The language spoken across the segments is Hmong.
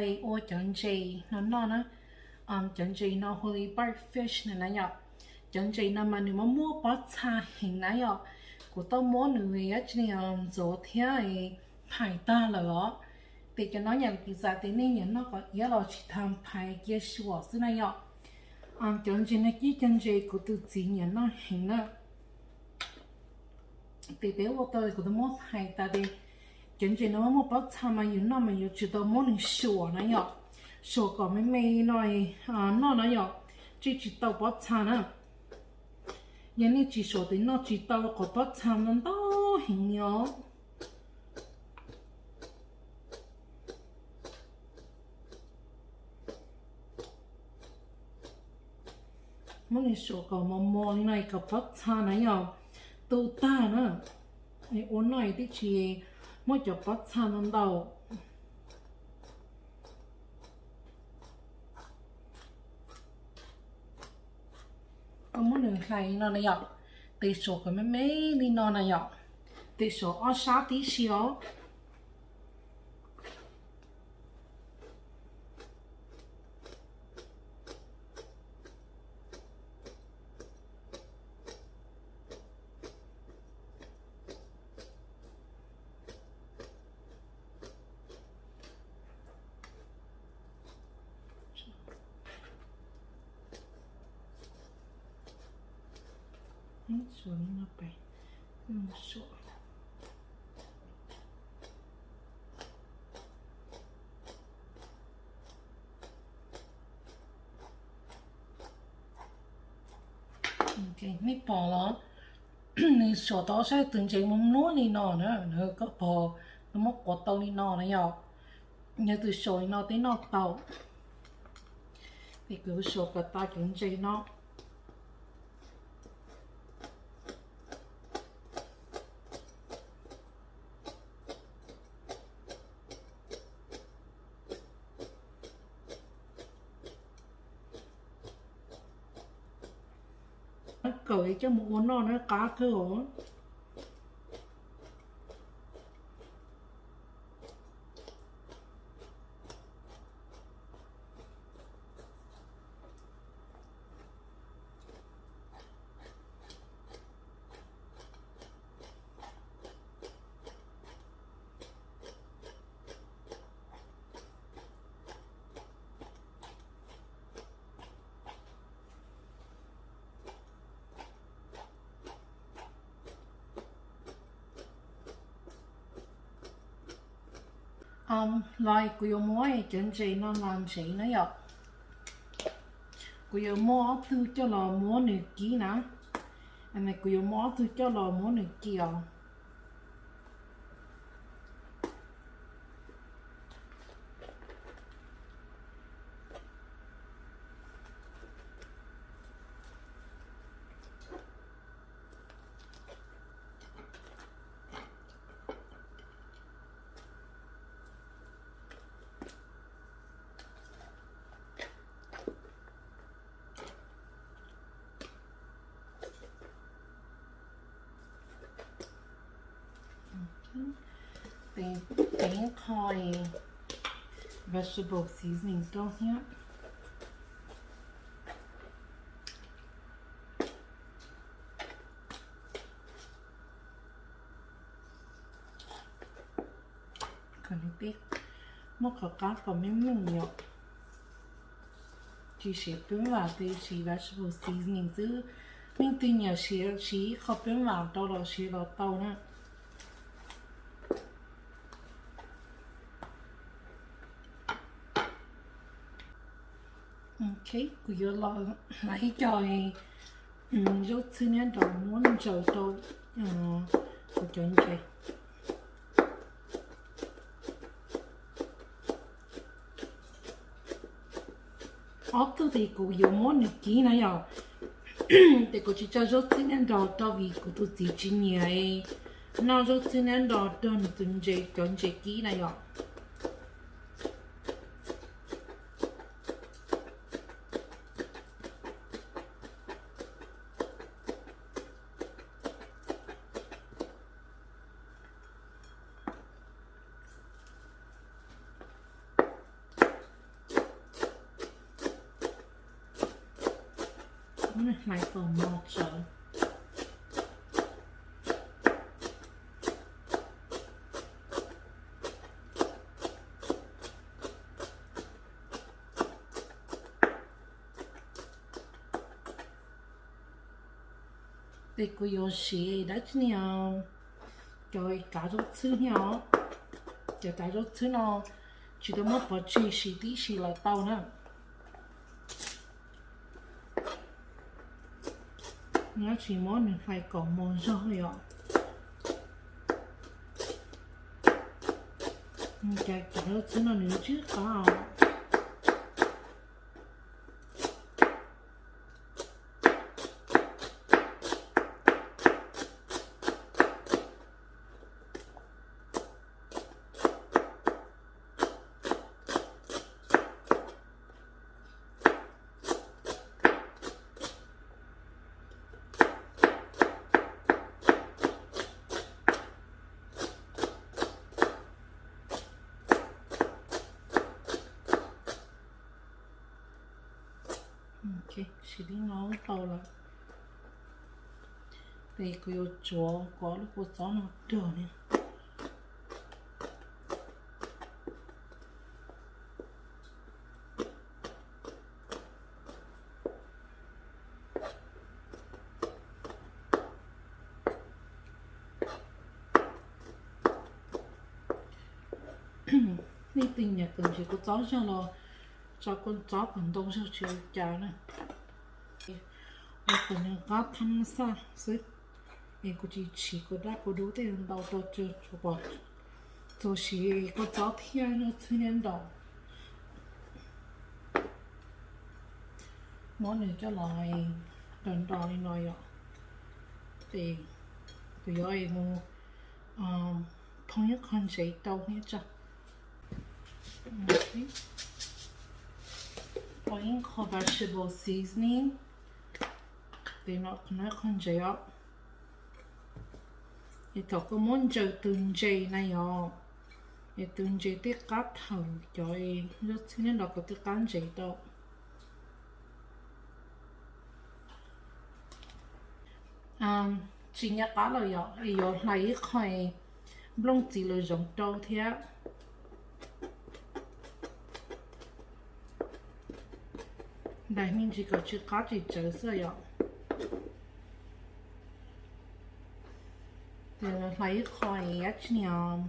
Ua cov ntses no noj na. Cov ntses no hu li barb fish na na yom. Cov ntses no mas nws muaj muaj pob txha heev na yom. Kuv tau muab nws ntxuav thiab phais tag lawm os. Ces cov no nyam li kuv xav tias nej nyiam noj kom iab los tsis tas phais cia suam xwb na yom. Cov ntses no ces cov ntses kuv tus txiv nyiam noj heev na. Ces peb ua tau kuv tau muab phais tas ces cov ntses no muaj muaj pob txha mas yus noj mas yuav tsum tau muab nws suam na yom. Suam kom me me no noj na yom, thiaj tsis tau pob txha na. Yog nej tsis suam ces noj tsis tau qhov pob txha no ntau heev os. Muab nws suam kom mos mos li no kom pob txha na yom tu tag na. Ua noj twb tsis muab cov pob txha no ntau. Koj muab nws hlais li no na yom, tes suam kom me me li no na yom, tes suam ob sab tib si os. Nej pom los, nws suam tau saib tus ntses muaj mluab li no na, koj pom nws muab quav tau li no na yom. Yog tus suam li no twb noj tau. Ces kuv suam kom tas cov ntses no. Kawm coj mus ua noj na qab kawg os. Los kuv yuav muab cov ntses no los ntsev na yom. Kuv yuav muab ob tug coj los muab nws kib na. Kuv yuav muab ob tug coj los muab nws kib os. Teev qho vegetable seasoning rau thiab. Muab qhov qab kom meej meej yom. Tsis siv peeb vam, tes siv vegetable seasoning xwb. Leej twg nyiam siv, siv ib qho peeb vam rau los siv los tau na. Ok, kuv yuav los hlais ib co zaub txhwb niab nrog muab ntsaws rau kuv cov ntses. Ob tug tes kuv yuav muab nws kib na yom. Ces kuv tsis tso zaub txhwb niab nrog rau vim kuv tus txiv tsis nyiam noj zaub txhwb niab nrog rau nws tus ntses, cov ntses kib na yom. Hlais kom mos tsawv. Ces kuv yuav siv dab tsi ne, cov kav zaub txhwb thiab os. Cov kav zaub txhwb no tsis tau muab pov tseg, siv tib si los tau na. Nyob tsis muab nws hlais kom mos zog li os. Cov kav zaub txhwb no nws tsw qab os. Siv li no tau lawm. Ces kuv yuav tsuav kuv ob lub kua txob no rog li. Nej tus nyiam kom ntsis kua txob zog los tso kua txob kom ntau zog tsis ua cas na. Ua kom nws qab thab xaj xwb. Es kuv tsis siv kua dab kua dub tej ntau rau, tsuas pom txuas siv kua txob thiab zaub txhwb nyob nraum. Muab nws coj los nrog nrog li no yom. Ces kuv yuav mus thau ib qho ntsev rau thiab tso. Thau ib qho vegetable seasoning. Ces no qhov no ib qho ntsev os. Es thaum koj muab ntsaws tus ntses na yom, es tus ntses tej qab thaum cov zaub txhwb nyob nraum kom tej qab ntsev tau. Tsis nco qab lawm yom, es yuav hlais ib qho nplooj txiv lws zoov rau thiab. Ntais me ntsis kom tsis qab tsis tsawv xwb yom. Ces hlais ib qho dab tsi niag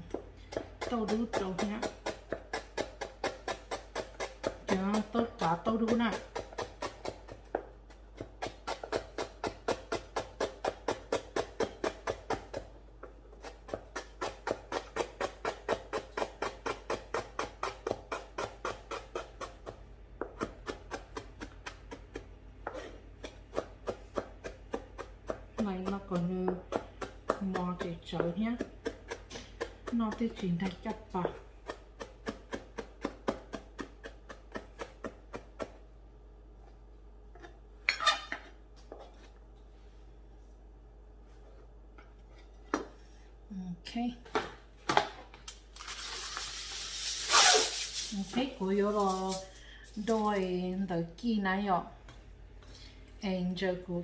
tauj dub rau thiab. Ces tauj kav tauj dub na. Hlais no kom nws mos tsis tsawv thiab, noj thiaj tsis nrag caj pas. Ok. Ok, kuv yuav los do ntawm kis na yom. Es ntsaws kuv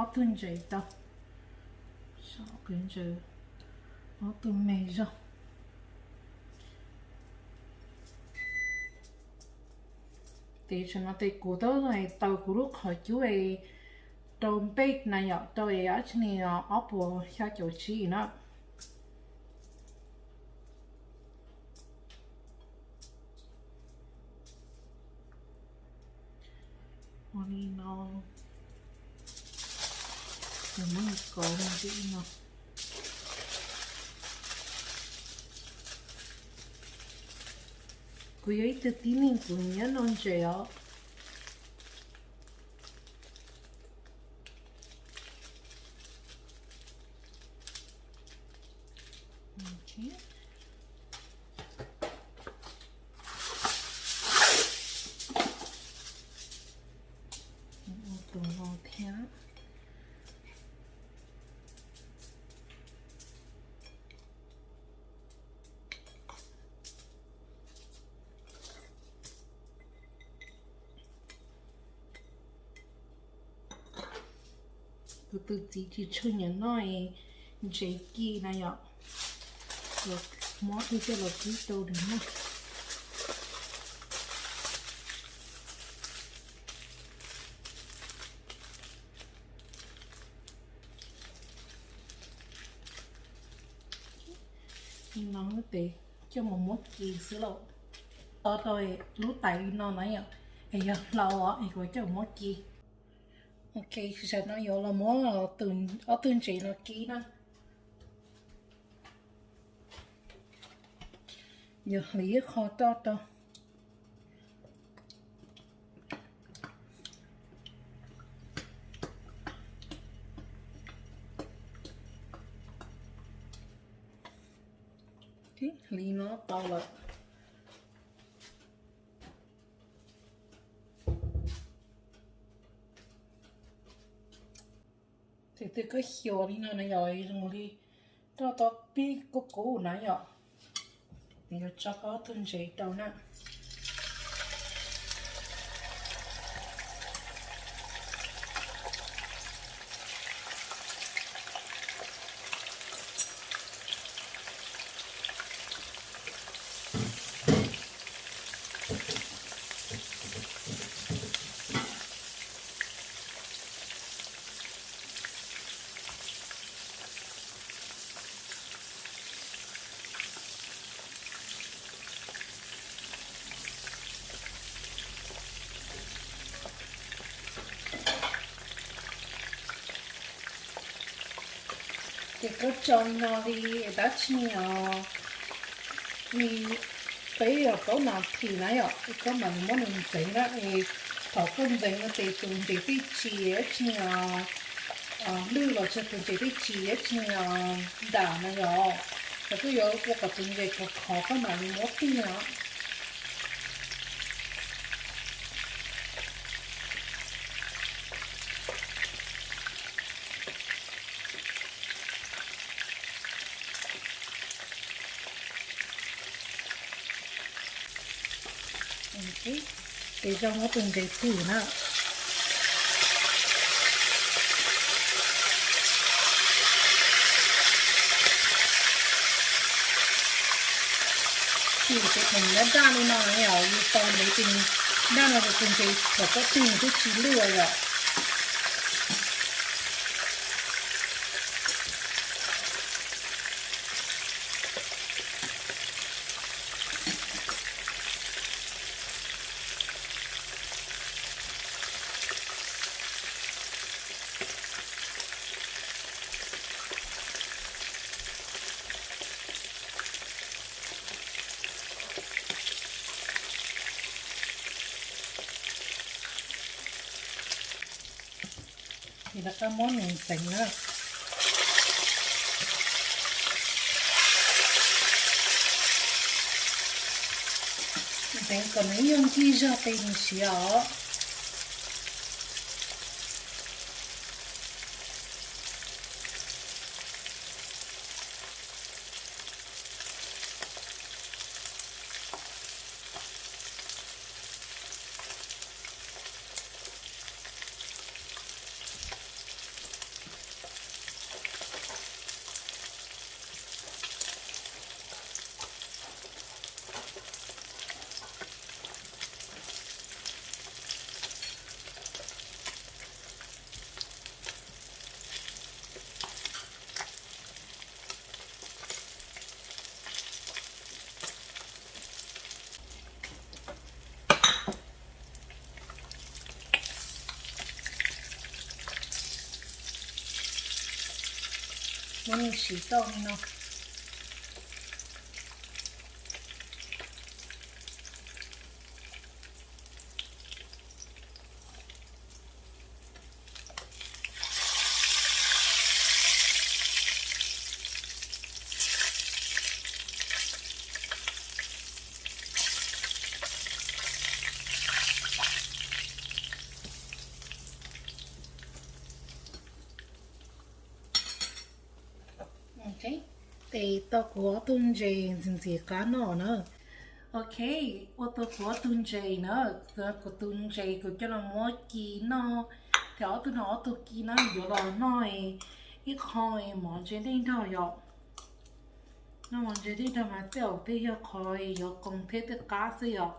ob tug ntses tau. Kuv ntsaws ob tug me zog. Ces tam no ces kuv twb taws kuv lub qhov cub rau npej na yom, rau dab tsi ne, ob puas xya caum tsib na. Ua li no, kuv muab nws kov mus li no. Kuv yog ib tug tib neeg kuv nyiam noj ntses os. Ua tus no thiab. Tus txiv tsis tshua nyiam noj ntses ci na yom. Kuv muab ib coj los kib rau nws noj. Li no ces coj mus muab ci xwb lauj. Tov rau lub tais li no na yom, es yog hlau os es kuv coj mus muab ci. Ok, tam sim no yuav los muab ob tug ntses no kib na. Yuav hliv ib qho roj rau. Li no tau lawm. Ces twb koj xyuas li no na yom, zoo li roj tau pib kub kub na yom. Nws yuav tso ob tug ntses rau na. Ces koj tso li no li dab tsi os, li peb plaub nas this na yom, koj mam li muab nws ntxeev na. Es thaum koj ntxeev no ces tus ntses tej tsis dab tsi os, lwj los tsis, tus ntses tej tsis dab tsi os, nram na yom, ces koj yuav ua kom tus ntses khov khov koj mam li muab tiag os. Ces zoo ob tug ntses twm na. Twm ces thaum nws daj daj li no na yom, yus tos ntev ces nws daj no ces tus ntses thaum koj twm nws twb tsis lwj yom. Ces rov qab muab nws ntxeev na. Ntxeev kom nws ib nyuag nkig zog tes nws siav os. Muab nws siv tau li no. Ces tau kuv ob tug ntses ntxim ntxim qab noj na. Ok, ua tau kuv ob tug ntses na, kuv tus ntses kuv coj los muab ci noj Ces ob tug no ob tug kis na yuav los noj ib qho mov ntse dej nrog yom. Noj mov ntse dej nrog mas tej zaum tej yog qhov yuav qoos thiab tej qab xwb yom.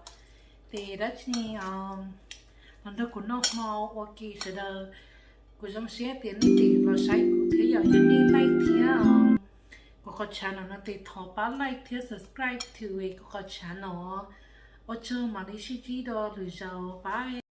Ces dab tsi los nrog kuv noj hmo ua ke sawv daws. Kuv zoo siab tias nej tseem los saib kuv thiab yom, yog nej like thiab kuv qhov channel no ces thov pab like thiab subscribe to kuv qhov channel no. Ua tsaug, mam li sib ntsib dua lwm zaus, bye.